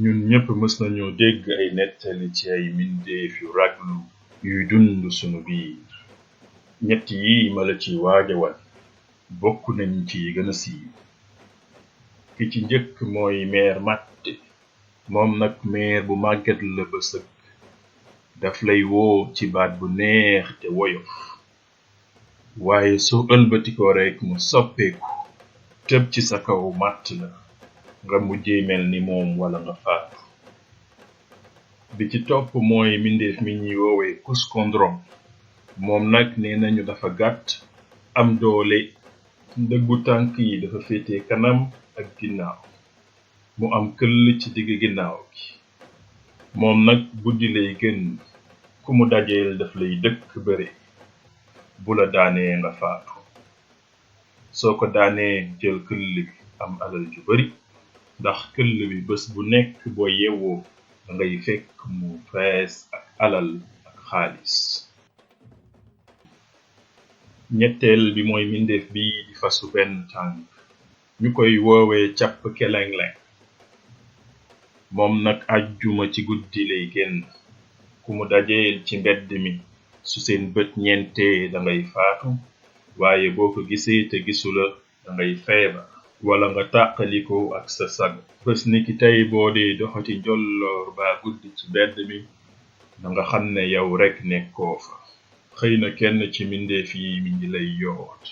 ñun ñëpp mës nañoo dégg ay nettali ci ay mbindeef yu raglu yuy dund sunu biir. ñett yi ma la ci waaja wan bokk nañ ci gën a siiw. ki ci njëkk mooy meer màtte. moom nag meer bu màgget la ba sëgg. daf lay woo ci baat bu neex te woyof. waaye soo ëlbatikoo rekk mu soppeeku tëb ci sa kaw màtt la nga mujjee mel ni moom wala nga faatu. bi ci topp mooy mbindeef mi ñuy woowee kuskondrom. moom nag nee nañu dafa gàtt am doole, ndëggu tànk yi dafa féete kanam ak ginnaaw, mu am këll ci digg ginnaaw gi. moom nag guddi lay gën, ku mu dajeel daf lay dëkk bëre, bu la daanee nga faatu. soo ko daanee jël këll bi am alal ju bari, ndax këll bi bés bu nekk boo yewwoo da ngay fekk mu fees ak alal ak xaalis. ñetteel bi mooy mbindeef bi di fasu benn tànk, ñu koy woowee càpp keleng-leng. moom nag àjjuma ci guddi lay génn, ku mu dajeel ci mbedd mi su seen bët ñeentee da ngay faatu, waaye boo ko gisee te gisula da ngay feebar wala nga tàqaliko ak sa sago. bés ni ki tey boo dee doxati njolloor baa guddi ci mbedd mi da nga xam ne yow rekk nekkoo fa, xëy na kenn ci mbindeef yi mi ngi lay yoot.